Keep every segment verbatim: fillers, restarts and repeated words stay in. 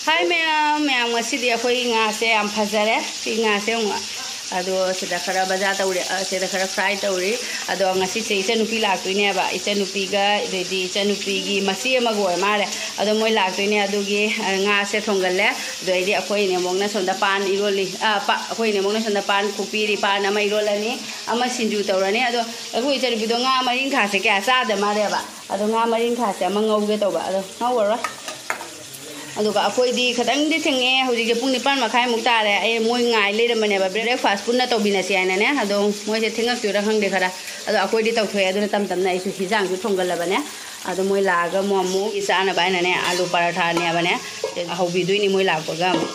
ꯍꯥꯏ ꯃꯌꯥꯝ, ꯃꯌꯥꯝ, ꯉꯁꯤꯗꯤ ꯑꯩꯈꯣꯏ ꯉꯥꯁꯦ ꯌꯥꯝ ꯐꯖꯔꯦ꯫ ꯁꯤ ꯉꯥꯁꯦ ꯑꯃꯨꯛ, ꯑꯗꯣ ꯁꯤꯗ ꯈꯔ ꯕꯖꯥꯔ ꯇꯧꯔꯦ, ꯑ, ꯁꯤꯗ ꯈꯔ ꯐ꯭ꯔꯥꯏ ꯇꯧꯔꯤ꯫ ꯑꯗꯣ ꯉꯁꯤꯁꯦ ꯏꯆꯟꯅꯨꯄꯤ ꯂꯥꯛꯇꯣꯏꯅꯦꯕ꯫ ꯏꯆꯟꯅꯨꯄꯤꯒ, ꯑꯗꯩꯗꯤ ꯏꯆꯟꯅꯨꯄꯤꯒꯤ ꯃꯆꯦ ꯑꯃꯒ ꯑꯣꯏꯔ ꯃꯥꯜꯂꯦ꯫ ꯑꯗꯣ ꯃꯣꯏ ꯂꯥꯛꯇꯣꯏꯅꯦ꯫ ꯑꯗꯨꯒꯤ, ꯑ, ꯉꯥꯁꯦ ꯊꯣꯡꯒꯜꯂꯦ꯫ ꯑꯗꯣ ꯑꯩꯗꯤ ꯑꯩꯈꯣꯏ ꯏꯅꯦꯝꯕꯣꯛꯅ ꯁꯣꯝꯗ ꯄꯥꯟ ꯏꯔꯣꯜꯂꯤ꯫ ꯑ, ꯄꯥ-, ꯑꯩꯈꯣꯏ ꯏꯅꯦꯝꯕꯣꯛꯅ ꯁꯣꯝꯗ ꯄꯥꯟ ꯈꯣꯛꯄꯤꯔꯤ꯫ ꯄꯥꯟ ꯑꯃ ꯏꯔꯣꯜꯂꯅꯤ, ꯑꯃ ꯁꯤꯡꯖꯨ ꯇꯧꯔꯅꯤ꯫ ꯑꯗꯣ ꯑꯩꯈꯣꯏ ꯏꯆꯟꯅꯨꯄꯤꯗꯣ ꯉꯥ ꯃꯔꯤꯡꯈꯥꯁꯦ ꯀꯌꯥ ꯆꯥꯗ ꯃꯥꯜꯂꯦꯕ꯫ ꯑꯗꯣ ꯉꯥ ꯃꯔꯤꯡꯈꯥꯁꯦ ꯑꯃ ꯉꯧꯒꯦ ꯇꯧꯕ꯫ ꯑꯗꯣ ꯉꯧꯔꯔꯣꯏ꯫ ꯑꯗꯨꯒ ꯑꯩꯈꯣꯏꯗꯤ ꯈꯤꯇꯪꯗꯤ ꯊꯦꯡꯉꯛꯑꯦ꯫ ꯍꯧꯖꯤꯛꯁꯦ ꯄꯨꯡ ꯅꯤꯄꯥꯟ ꯃꯈꯥꯏꯃꯨꯛ ꯇꯥꯔꯦ꯫ ꯑꯩ ꯃꯣꯏ ꯉꯥꯏ ꯂꯩꯔꯝꯕꯅꯦꯕ, ꯕ꯭ꯔꯦꯛꯐꯥꯁ ꯄꯨꯟꯅ ꯇꯧꯃꯤꯟꯅꯁꯦ ꯍꯥꯏꯅꯅꯦ꯫ ꯑꯗꯣ ꯃꯣꯏꯁꯦ ꯊꯦꯡꯉꯛꯇꯣꯏꯔꯥ ꯈꯪꯗꯦ ꯈꯔ꯫ ꯑꯗꯣ ꯑꯩꯈꯣꯏꯗꯤ ꯇꯧꯊꯣꯛꯑꯦ꯫ ꯑꯗꯨꯅ ꯇꯝ ꯇꯝꯅ ꯑꯩꯁꯨ ꯍꯤꯟꯖꯥꯡꯁꯨ ꯊꯣꯡꯒꯠꯂꯕꯅꯦ꯫ ꯑꯗꯣ ꯃꯣꯏ ꯂꯥꯛꯑꯒ ꯑꯃꯨꯛ ꯑꯃꯨꯛ ꯆꯥꯅꯕ ꯍꯥꯏꯅꯅꯦ, ꯑꯥꯂꯨ ꯄꯔꯥꯊꯥꯅꯦꯕꯅꯦ ꯍꯧꯕꯤꯗꯣꯏꯅꯤ ꯃꯣꯏ ꯂꯥꯛꯄꯒ ꯑꯃꯨꯛ꯫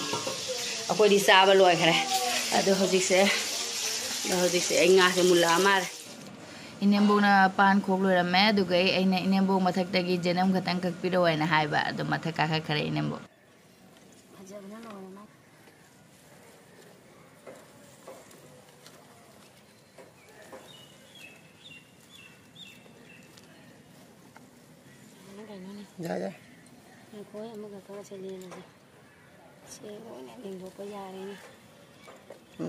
ꯑꯩꯈꯣꯏꯗꯤ ꯆꯥꯕ ꯂꯣꯏꯈ꯭ꯔꯦ꯫ ꯑꯗꯣ ꯍꯧꯖꯤꯛꯁꯦ, ꯑꯗꯣ ꯍꯧꯖꯤꯛꯁꯦ ꯑꯩ ꯉꯥꯁꯦ ꯃꯨꯜꯂꯛꯑ ꯃꯥꯜꯂꯦ꯫ ꯏꯅꯦꯝꯕꯣꯛꯅ ꯄꯥꯟ ꯈꯣꯛ ꯂꯣꯏꯔꯝꯃꯦ꯫ ꯑꯗꯨꯒ ꯑꯩ, ꯑꯩꯅ ꯏꯅꯦꯝꯕꯣꯛ ꯃꯊꯛꯇꯒꯤ ꯖꯦꯅꯝ ꯈꯛꯇꯪ ꯀꯛꯄꯤꯔꯛꯑꯣ ꯍꯥꯏꯅ ꯍꯥꯏꯕ꯫ ꯑꯗꯣ ꯃꯊꯛ ꯀꯥꯈꯠꯈ꯭ꯔꯦ ꯏꯅꯦꯝꯕꯣꯛ꯫ ꯐꯖꯕꯅ ꯂꯣꯏꯔꯦ ꯃꯥ꯫ ꯀꯩꯅꯣꯅꯦ꯫ ꯌꯥꯏ, ꯌꯥꯏ꯫ ꯉꯥꯏꯈꯣꯍꯦ, ꯑꯃꯈꯛꯇ ꯉꯁꯤ ꯂꯦꯝꯃꯁꯦ꯫ ꯁꯦ ꯂꯣꯏꯅ ꯂꯦꯡꯊꯣꯛꯄ ꯌꯥꯔꯦꯅꯦ꯫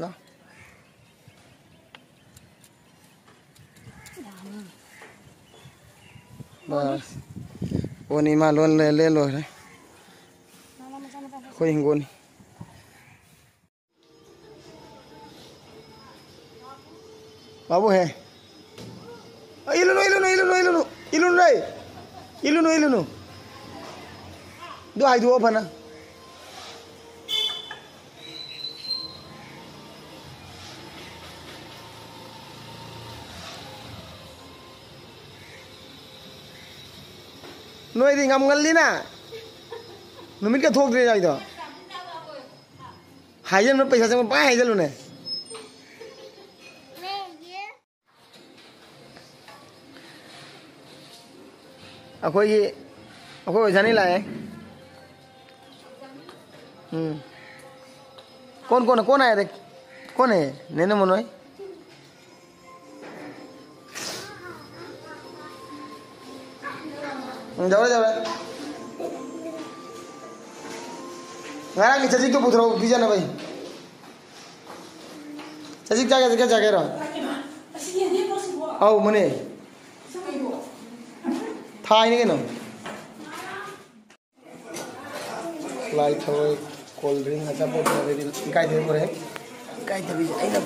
ꯂꯥ꯫ ꯌꯥꯅꯤꯅꯦ꯫ ꯕꯁ꯫ ꯑꯣꯅꯤ ꯃꯥ ꯂꯣꯏ ꯂꯦ-, ꯂꯦ ꯂꯣꯏꯔꯦ꯫ ꯃꯥ ꯃꯆꯥ ꯃꯆꯥ ꯆꯠꯁꯤ꯫ ꯑꯩꯈꯣꯏ ꯍꯤꯡꯒꯣꯜꯅꯤ꯫ ꯕꯥꯕꯨ ꯍꯦ꯫ ꯑ, ꯏꯜꯂꯨꯅꯨ, ꯏꯜꯂꯨꯅꯨ, ꯏꯜꯂꯨꯅꯨ, ꯏꯜꯂꯨꯅꯨ꯫ ꯏꯜꯂꯨꯅꯨ ꯔꯦ꯫ ꯏꯜꯂꯨꯅꯨ, ꯏꯜꯂꯨꯅꯨ꯫ ꯑꯗꯨ ꯍꯥꯏꯗꯣꯛꯑꯣ ꯐꯅ꯫ ꯅꯣꯏꯗꯤ ꯉꯝꯒꯜꯂꯤꯅ꯫ ꯅꯨꯃꯤꯠꯀ ꯊꯣꯛꯇ꯭ꯔꯤ ꯅꯣꯏꯗꯣ꯫ ꯍꯥꯏꯖꯟꯕ ꯄꯩꯁꯥ ꯆꯪꯕ ꯄꯪꯍꯥꯏ ꯍꯥꯏꯖꯜꯂꯨꯅꯦ꯫ ꯑꯩꯈꯣꯏꯒꯤ, ꯑꯩꯈꯣꯏ ꯑꯣꯖꯥꯅꯤ ꯂꯥꯛꯑꯦ꯫ ꯎꯝ꯫ ꯀꯣꯟ, ꯀꯣꯟ, ꯀꯣꯟ ꯍꯥꯏꯔꯦ꯫ ꯀꯣꯟ ꯍꯦ? ꯅꯦꯅꯦ ꯃꯣꯅꯣꯏ꯫ ꯎꯝ, ꯌꯧꯔꯦ, ꯌꯧꯔꯦ꯫ ꯉꯔꯥꯡꯒꯤ ꯆꯖꯤꯛꯇꯣ ꯄꯨꯊꯣꯔꯛꯑꯣ, ꯄꯤꯖꯅꯕ ꯑꯩ꯫ ꯆꯖꯤꯛ ꯆꯥꯒꯦ, ꯆꯖꯤꯛ ꯆꯥꯒꯦ ꯍꯥꯏꯔꯣ? ꯑꯧ, ꯃꯅꯦ꯫ ꯊꯥꯏꯅꯤ ꯀꯩꯅꯣ꯫ ꯂꯥꯏ ꯊꯔꯣꯏ, cold drink, ꯑꯆꯥꯄꯣꯠ, ꯑꯗꯩꯗꯤ ꯏꯀꯥꯏꯊꯕꯤ ꯄꯨꯔꯛꯑꯦ꯫ ꯏꯀꯥꯏꯊꯕꯤꯁꯦ ꯑꯩꯅ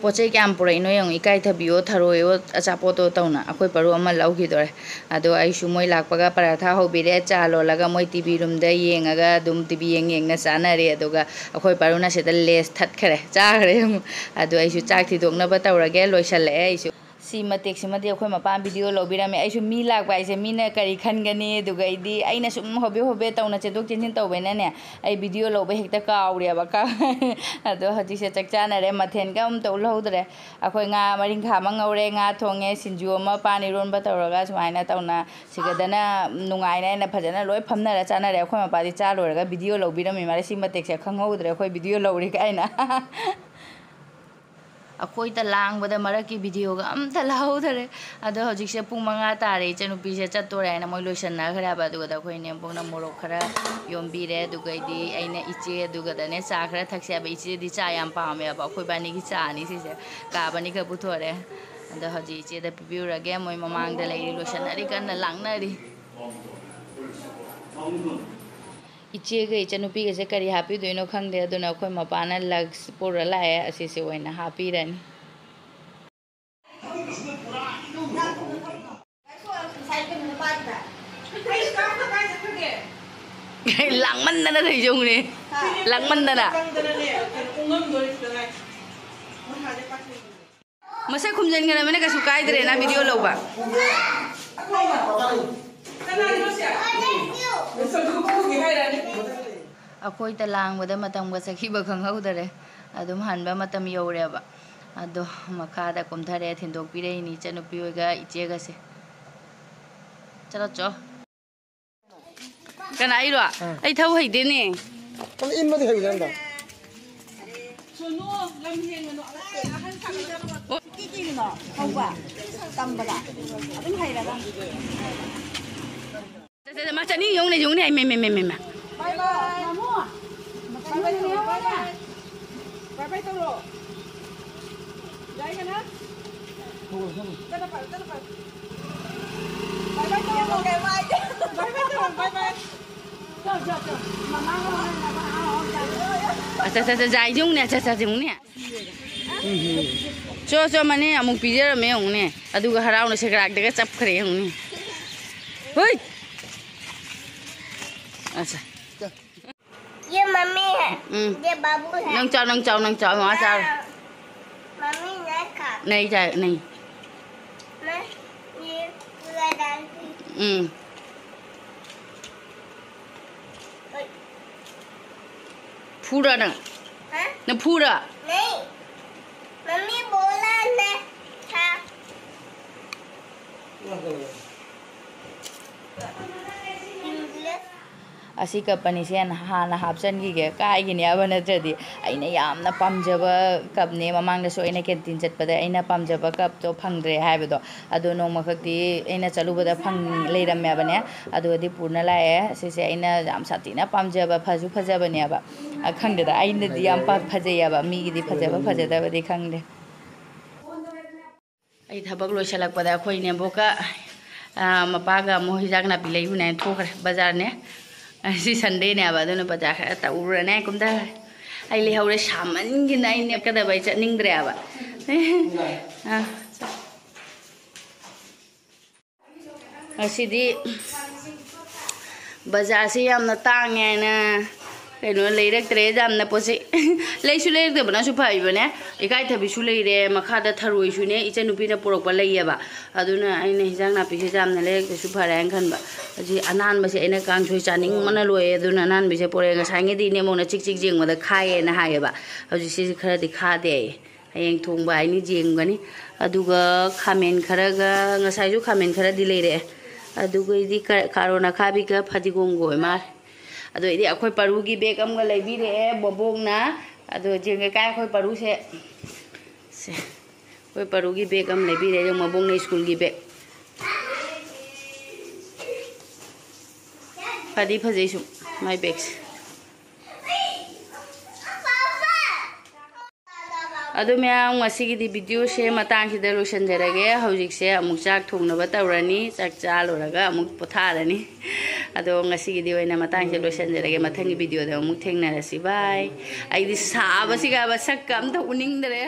ꯄꯣꯠ ꯆꯩ ꯀꯌꯥꯝ ꯄꯨꯔꯛꯏꯅꯣ ꯌꯦꯡꯉꯨ, ꯏꯀꯥꯏꯊꯕꯤꯌꯣ, ꯊꯔꯣꯏꯌꯣ, ꯑꯆꯥꯄꯣꯠꯇꯣ ꯇꯧꯅ꯫ ꯑꯩꯈꯣꯏ ꯄꯔꯨ ꯑꯃ ꯂꯧꯈꯤꯗꯣꯔꯦ꯫ ꯑꯗꯣ ꯑꯩꯁꯨ ꯃꯣꯏ ꯂꯥꯛꯄꯒ ꯄꯔꯥꯊꯥ ꯍꯧꯕꯤꯔꯦ, ꯆꯥ ꯂꯣꯜꯂꯒ ꯃꯣꯏ TV roomꯗ ꯌꯦꯡꯉꯒ ꯑꯗꯨꯝ TV ꯌꯦꯡ ꯌꯦꯡꯅ ꯆꯥꯅꯔꯦ꯫ ꯑꯗꯨꯒ ꯑꯩꯈꯣꯏ ꯄꯔꯨꯅ ꯁꯤꯗ lays ꯊꯠꯈ꯭ꯔꯦ, ꯆꯥꯈ꯭ꯔꯦ ꯑꯃꯨꯛ꯫ ꯑꯗꯣ ꯑꯩꯁꯨ ꯆꯥꯛ ꯊꯤꯗꯣꯛꯅꯕ ꯇꯧꯔꯒꯦ, ꯂꯣꯏꯁꯜꯂꯛꯑꯦ ꯑꯩꯁꯨ꯫ ꯁꯤ ꯃꯇꯦꯛꯁꯤꯃꯗꯤ ꯑꯩꯈꯣꯏ ꯃꯄꯥꯅ video ꯂꯧꯕꯤꯔꯝꯃꯦ꯫ ꯑꯩꯁꯨ ꯃꯤ ꯂꯥꯛꯄ ꯍꯥꯏꯁꯦ ꯃꯤꯅ ꯀꯔꯤ ꯈꯟꯒꯅꯤ, ꯑꯗꯨꯒ ꯑꯩꯗꯤ ꯑꯩꯅ ꯁꯨꯝ ꯍꯣꯕꯦ ꯍꯣꯕꯦ ꯇꯧꯅ ꯆꯦꯟꯊꯣꯛ ꯆꯦꯟꯁꯤꯟ ꯇꯧꯕꯅꯤꯅꯅꯦ, ꯑꯩ video ꯂꯧꯕ ꯍꯦꯛꯇ ꯀꯥꯎꯔꯦꯕ꯫ ꯀꯥꯎ-, ꯑꯗꯣ ꯍꯧꯖꯤꯛꯁꯦ ꯆꯥꯛ ꯆꯥꯅꯔꯦ, ꯃꯊꯦꯜꯒ ꯑꯝꯇ ꯎꯠꯍꯧꯗ꯭ꯔꯦ꯫ ꯑꯩꯈꯣꯏ ꯉꯥ ꯃꯔꯤꯡꯈꯥ ꯑꯃ ꯉꯧꯔꯦ, ꯉꯥ ꯊꯣꯡꯉꯦ, ꯁꯤꯡꯖꯨ ꯑꯃ, ꯄꯥꯟ ꯏꯔꯣꯟꯕ ꯇꯧꯔꯒ ꯁꯨꯃꯥꯏꯅ ꯇꯧꯅ ꯁꯤꯒꯗꯅ ꯅꯨꯡꯉꯥꯏꯅ ꯑꯩꯅ ꯐꯖꯅ ꯂꯣꯏ ꯐꯝꯅꯔ ꯆꯥꯅꯔꯦ꯫ ꯑꯩꯈꯣꯏ ꯃꯄꯥꯗꯤ ꯆꯥ ꯂꯣꯏꯔꯒ video ꯂꯧꯕꯤꯔꯝꯃꯤ ꯃꯥꯜꯂꯦ꯫ ꯁꯤ ꯃꯇꯦꯛꯁꯦ ꯈꯪꯍꯧꯗ꯭ꯔꯦ ꯑꯩꯈꯣꯏ video ꯂꯧꯔꯤ ꯀꯥꯏꯅ꯫ ꯑꯩꯈꯣꯏꯗ ꯂꯥꯡꯕꯗ ꯃꯔꯛꯀꯤ videoꯒ ꯑꯝꯇ ꯂꯧꯍꯧꯗꯔꯦ꯫ ꯑꯗꯣ ꯍꯧꯖꯤꯛꯁꯦ ꯄꯨꯡ ꯃꯉꯥ ꯇꯥꯔꯦ, ꯏꯆꯟꯅꯨꯄꯤꯁꯦ ꯆꯠꯇꯣꯔꯦ ꯍꯥꯏꯅ ꯃꯣꯏ ꯂꯣꯏꯁꯟꯅꯈ꯭ꯔꯦ ꯍꯥꯏꯕ꯫ ꯑꯗꯨꯒꯗ ꯑꯩꯈꯣꯏ ꯏꯅꯦꯝꯕꯣꯛꯅ ꯃꯣꯔꯣꯛ ꯈꯔ ꯌꯣꯝꯕꯤꯔꯦ, ꯑꯗꯨꯒꯩꯗꯤ ꯑꯩꯅ ꯏꯆꯦ ꯑꯗꯨꯒꯗꯅꯦ ꯆꯥ ꯈꯔ ꯊꯛꯁꯦ ꯍꯥꯏꯕ꯫ ꯏꯆꯦꯗꯤ ꯆꯥ ꯌꯥꯝ ꯄꯥꯝꯃꯦꯕ꯫ ꯑꯩꯈꯣꯏ ꯏꯕꯥꯅꯤꯒꯤ ꯆꯥꯅꯤ ꯁꯤꯁꯦ, ꯀꯥꯕꯅꯤ ꯈꯔ ꯄꯨꯊꯣꯔꯦ꯫ ꯑꯗꯣ ꯍꯧꯖꯤꯛ ꯏꯆꯦꯗ ꯄꯤꯕꯤꯔꯨꯔꯒꯦ꯫ ꯃꯣꯏ ꯃꯃꯥꯡꯗ ꯂꯩꯔꯤ, ꯂꯣꯏꯁꯟꯅꯔꯤ, ꯀꯟꯅ ꯂꯥꯡꯅꯔꯤ꯫ ꯏꯆꯦꯒ ꯏꯆꯟꯅꯨꯄꯤꯒꯁꯦ ꯀꯔꯤ ꯍꯥꯞꯄꯤꯗꯣꯏꯅꯣ ꯈꯪꯗꯦ, ꯑꯗꯨꯅ ꯑꯩꯈꯣꯏ ꯃꯄꯥꯅ Lux ꯄꯨꯔ ꯂꯥꯛꯑꯦ, ꯑꯁꯤꯁꯦ ꯑꯣꯏꯅ ꯍꯥꯞꯄꯤꯔꯅꯤ꯫ ꯂꯥꯡꯃꯟꯗꯅ ꯂꯩꯖꯧꯅꯦ꯫ ꯂꯥꯡꯃꯟꯗꯅ꯫ ꯃꯁꯛ ꯈꯨꯝꯖꯤꯟꯒꯗꯕꯅꯤꯅ ꯀꯩꯁꯨ ꯀꯥꯏꯗ꯭ꯔꯦꯅ video ꯂꯧꯕ꯫ ꯑꯩꯈꯣꯏꯗ ꯂꯥꯡꯕꯗ ꯃꯇꯝꯒ ꯆꯠꯈꯤꯕ ꯈꯪꯍꯧꯗꯔꯦ꯫ ꯑꯗꯨꯝ ꯍꯟꯕ ꯃꯇꯝ ꯌꯧꯔꯦꯕ꯫ ꯑꯗꯣ ꯃꯈꯥꯗ ꯀꯨꯝꯊꯔꯦ, ꯊꯤꯟꯗꯣꯛꯄꯤꯔꯛꯏꯅꯤ ꯏꯆꯟꯅꯨꯄꯤ ꯍꯣꯏꯒ ꯏꯆꯦꯒꯁꯦ꯫ ꯆꯠꯂꯣ ꯆꯣ꯫ ꯀꯅꯥ, ꯑꯩꯔꯣ? ꯑꯥ꯫ ꯑꯩ ꯊꯧ ꯍꯩꯗꯦꯅꯦ꯫ ꯀꯩꯅꯣ, ꯏꯟꯕꯗꯤ ꯍꯩꯕ ꯅꯠꯇ꯭ꯔꯣ? ꯁꯣꯅꯨ, ꯂꯝ ꯍꯦꯟꯒꯅꯨ꯫ ꯑꯉꯥꯡ ꯑꯍꯟ ꯁꯥꯒꯠꯂꯛꯀꯅꯨ꯫ ꯇꯤ ꯀꯩꯒꯤꯅꯣ ꯍꯧꯕ? ꯇꯝꯕꯗ ꯑꯗꯨꯝ ꯍꯩꯔꯒ꯫ ꯆꯠ, ꯆꯠ, ꯆꯠ, ꯃꯥ ꯆꯠꯅꯤ, ꯌꯦꯡꯉꯨꯅꯦ, ꯌꯦꯡꯉꯨꯅꯦ, ꯃꯦ, ꯃꯦ, ꯃꯦ, ꯃꯦ, ꯃꯦ꯫ ꯕꯥꯏ ꯕꯥꯏ, ꯃꯥꯃꯨ꯫ ꯕꯥꯏ ꯕꯥꯏ ꯇꯧꯔꯣ, ꯕꯥꯏ ꯕꯥꯏ꯫ ꯕꯥꯏ ꯕꯥꯏ ꯇꯧꯔꯣ꯫ ꯌꯥꯏ ꯀꯅꯥ? ꯆꯠꯂꯣ, ꯄꯥꯏꯔꯣ, ꯆꯠꯂꯣ, ꯄꯥꯏꯔꯣ꯫ ꯕꯥꯏ ꯕꯥꯏ ꯇꯧꯔꯣ꯫ ꯕꯥꯏ ꯕꯥꯏ ꯇꯧꯔꯣ, ꯕꯥꯏ ꯕꯥꯏ꯫ ꯆꯣ, ꯆꯣ, ꯆꯣ꯫ ꯃꯃꯥ, ꯃꯃꯥ, ꯃꯃꯥ, ꯑꯥ, ꯑꯥ, ꯆꯥ, ꯆꯥ꯫ ꯑꯆꯥ, ꯑꯆꯥ, ꯑꯆꯥ, ꯌꯦꯡꯉꯨꯅꯦ, ꯑꯆꯥ, ꯑꯆꯥ, ꯌꯦꯡꯉꯨꯅꯦ꯫ ꯆꯣ, ꯆꯣ, ꯃꯅꯦ ꯑꯃꯨꯛ ꯄꯤꯖꯔꯝꯃꯦ ꯌꯦꯡꯉꯨꯅꯦ꯫ ꯑꯗꯨꯒ ꯍꯔꯥꯎꯅ ꯁꯦꯒ꯭ꯔꯥꯛꯇꯒ ꯆꯞꯈ꯭ꯔꯦ ꯌꯦꯡꯉꯨꯅꯦ꯫ ꯍꯨꯏ! ꯑꯆꯥ꯫ ये मम्मी है, ꯎꯝ꯫ ये बाबू है। ꯅꯪ ꯆꯥꯎ, ꯅꯪ ꯆꯥꯎ, ꯅꯪ ꯆꯥꯎ, ꯃꯃꯥ ꯆꯥꯔꯣ꯫ हाँ। मम्मी नहीं खा। नहीं चाहे, नहीं। मैं ये पूरा डाल दी। ꯎꯝ꯫ ओए। ꯐꯨꯔꯥ ꯅꯪ? हाँ? ꯅꯪ ꯐꯨꯔꯥ? नहीं। मम्मी बोला नहीं खा। इंग्लिश। ꯑꯁꯤ ꯀꯞ ꯑꯅꯤꯁꯦ ꯍꯥꯟꯅ ꯍꯥꯞꯆꯤꯟꯈꯤꯒꯦ, ꯀꯥꯏꯒꯤꯅꯦꯕ, ꯅꯠꯇ꯭ꯔꯗꯤ ꯑꯩꯅ ꯌꯥꯝꯅ ꯄꯥꯝꯖꯕ ꯀꯞꯅꯦ꯫ ꯃꯃꯥꯡꯗꯁꯨ ꯑꯩꯅ ꯀꯦꯟꯇꯤꯟ ꯆꯠꯄꯗ ꯑꯩꯅ ꯄꯥꯝꯖꯕ ꯀꯞꯇꯣ ꯐꯪꯗ꯭ꯔꯦ ꯍꯥꯏꯕꯗꯣ, ꯑꯗꯣ ꯅꯣꯡꯃꯈꯛꯇꯤ ꯑꯩꯅ ꯆꯠꯂꯨꯕꯗ ꯐꯪ-, ꯂꯩꯔꯝꯃꯦꯕꯅꯦ꯫ ꯑꯗꯨꯒꯗꯤ ꯄꯨꯔꯅ ꯂꯥꯛꯑꯦ꯫ ꯁꯤꯁꯦ ꯑꯩꯅ ꯌꯥꯝ ꯁꯥꯊꯤꯅ ꯄꯥꯝꯖꯕ, ꯐꯁꯨ ꯐꯖꯕꯅꯦꯕ꯫ ꯑ, ꯈꯪꯗꯦꯗ, ꯑꯩꯅꯗꯤ ꯌꯥꯝ ꯄꯥꯝ-, ꯐꯖꯩꯌꯦꯕ꯫ ꯃꯤꯒꯤꯗꯤ ꯐꯖꯕ ꯐꯖꯗꯕꯗꯤ ꯈꯪꯗꯦ꯫ ꯑꯩ ꯊꯕꯛ ꯂꯣꯏꯁꯤꯜꯂꯛꯄꯗ ꯑꯩꯈꯣꯏ ꯅꯦꯝꯕꯣꯛꯀ, ꯑ, ꯃꯄꯥꯒ ꯑꯃꯨꯛ ꯍꯤꯟꯖꯥꯡ ꯅꯥꯄꯤ ꯂꯩꯔꯨꯅꯦ ꯍꯥꯏꯅ ꯊꯣꯛꯈ꯭ꯔꯦ ꯕꯖꯥꯔꯅꯦ꯫ ꯉꯁꯤ ꯁꯟꯗꯦꯅꯦꯕ, ꯑꯗꯨꯅ ꯕꯖꯥꯔ ꯈꯔ ꯇꯧꯔꯨꯔꯅꯦ ꯍꯥꯏꯅ ꯀꯨꯝꯊꯈ꯭ꯔꯦ꯫ ꯑꯩ ꯂꯩꯍꯧꯔꯦ, ꯁꯥꯃꯟꯒꯤꯅ ꯑꯩ ꯅꯦꯛꯀꯗꯕ ꯑꯩ ꯆꯠꯅꯤꯡꯗ꯭ꯔꯦꯕ꯫ ꯑ, ꯉꯁꯤꯗꯤ ꯕꯖꯥꯔꯁꯤ ꯌꯥꯝꯅ ꯇꯥꯡꯉꯦ ꯍꯥꯏꯅ ꯀꯩꯅꯣ ꯂꯩꯔꯛꯇ꯭ꯔꯦ ꯌꯥꯝꯅ ꯄꯣꯠꯁꯤ꯫ ꯂꯩꯁꯨ ꯂꯩꯔꯛꯇꯕꯅꯁꯨ ꯐꯩꯕꯅꯦ꯫ ꯏꯀꯥꯏꯊꯕꯤꯁꯨ ꯂꯩꯔꯦ, ꯃꯈꯥꯗ ꯊꯔꯣꯏꯁꯨꯅꯦ, ꯏꯆꯟꯅꯨꯄꯤꯅ ꯄꯨꯔꯛꯄ ꯂꯩꯌꯦꯕ꯫ ꯑꯗꯨꯅ ꯑꯩꯅ ꯍꯤꯟꯖꯥꯡ ꯅꯥꯄꯤꯁꯦ ꯌꯥꯝꯅ ꯂꯩꯔꯛꯇ꯭ꯔꯁꯨ ꯐꯔꯦ ꯍꯥꯏꯅ ꯈꯟꯕ꯫ ꯑꯁꯤ ꯑꯅꯥꯟꯕꯁꯦ ꯑꯩꯅ ꯀꯥꯡꯁꯣꯏ ꯆꯥꯅꯤꯡꯕꯅ ꯂꯣꯏꯔꯦ, ꯑꯗꯨꯅ ꯑꯅꯥꯟꯕꯁꯦ ꯄꯨꯔꯛꯑꯦ꯫ ꯉꯁꯥꯏꯉꯩꯗꯤ ꯏꯅꯦꯝꯕꯣꯛꯅ ꯆꯤꯛ ꯆꯤꯛ ꯌꯦꯡꯕꯗ ꯈꯥꯏꯌꯦꯅ ꯍꯥꯏꯌꯦꯕ꯫ ꯍꯧꯖꯤꯛ ꯁꯤꯁꯦ ꯈꯔꯗꯤ ꯈꯥꯗꯦ ꯍꯥꯏꯌꯦ꯫ ꯍꯌꯦꯡ ꯊꯣꯡꯕ ꯍꯥꯏꯅꯤ ꯌꯦꯡꯒꯅꯤ꯫ ꯑꯗꯨꯒ ꯈꯥꯃꯦꯟ ꯈꯔꯒ, ꯉꯁꯥꯏꯁꯨ ꯈꯥꯃꯦꯟ ꯈꯔꯗꯤ ꯂꯩꯔꯛꯑꯦ꯫ ꯑꯗꯨꯒꯩꯗꯤ ꯀ-, ꯀꯥꯔꯣꯟ ꯑꯈꯥꯕꯤꯒ ꯐꯗꯤꯒꯣꯝꯒ ꯑꯣꯏ ꯃꯥꯜꯂꯦ꯫ ꯑꯗꯨ ꯑꯩꯗꯤ ꯑꯩꯈꯣꯏ ꯄꯔꯨꯒꯤ ꯕꯦꯒ ꯑꯃꯒ ꯂꯩꯕꯤꯔꯛꯑꯦ ꯕꯣꯕꯣꯛꯅ꯫ ꯑꯗꯣ ꯌꯦꯡꯒꯦ ꯀꯥꯏ ꯑꯩꯈꯣꯏ ꯄꯔꯨꯁꯦ꯫ ꯁꯦ, ꯑꯩꯈꯣꯏ ꯄꯔꯨꯒꯤ ꯕꯦꯒ ꯑꯃ ꯂꯩꯕꯤꯔꯦ, ꯑꯗꯣ ꯃꯕꯣꯛꯅ ꯁ꯭ꯀꯨꯜꯒꯤ ꯕꯦꯒ꯫ ꯐꯗꯤ ꯐꯖꯩ ꯁꯨꯝ ꯃꯥꯏ ꯕꯦꯒꯁꯦ꯫ ꯑꯗꯨ ꯃꯌꯥꯝ, ꯉꯁꯤꯒꯤꯗꯤ ꯚꯤꯗꯤꯑꯣꯁꯦ ꯃꯇꯥꯡꯁꯤꯗ ꯂꯣꯏꯁꯤꯟꯖꯔꯒꯦ꯫ ꯍꯧꯖꯤꯛꯁꯦ ꯑꯃꯨꯛ ꯆꯥꯛ ꯊꯣꯡꯅꯕ ꯇꯧꯔꯅꯤ꯫ ꯆꯥꯛ ꯆꯥ ꯂꯣꯏꯔꯒ ꯑꯃꯨꯛ ꯄꯣꯊꯥꯔꯅꯤ꯫ ꯑꯗꯣ ꯉꯁꯤꯒꯤꯗꯤ ꯑꯣꯏꯅ ꯃꯇꯥꯡꯁꯤꯗ ꯂꯣꯏꯁꯤꯟꯖꯔꯒꯦ꯫ ꯃꯊꯪꯒꯤ ꯚꯤꯗꯤꯑꯣꯗ ꯑꯃꯨꯛ ꯊꯦꯡꯅꯔꯁꯤ꯫ ꯕꯥꯏ꯫ ꯑꯩꯗꯤ ꯁꯥꯕꯁꯤꯒ ꯁꯛꯀ ꯑꯝꯇ ꯎꯅꯤꯡꯗ꯭ꯔꯦ꯫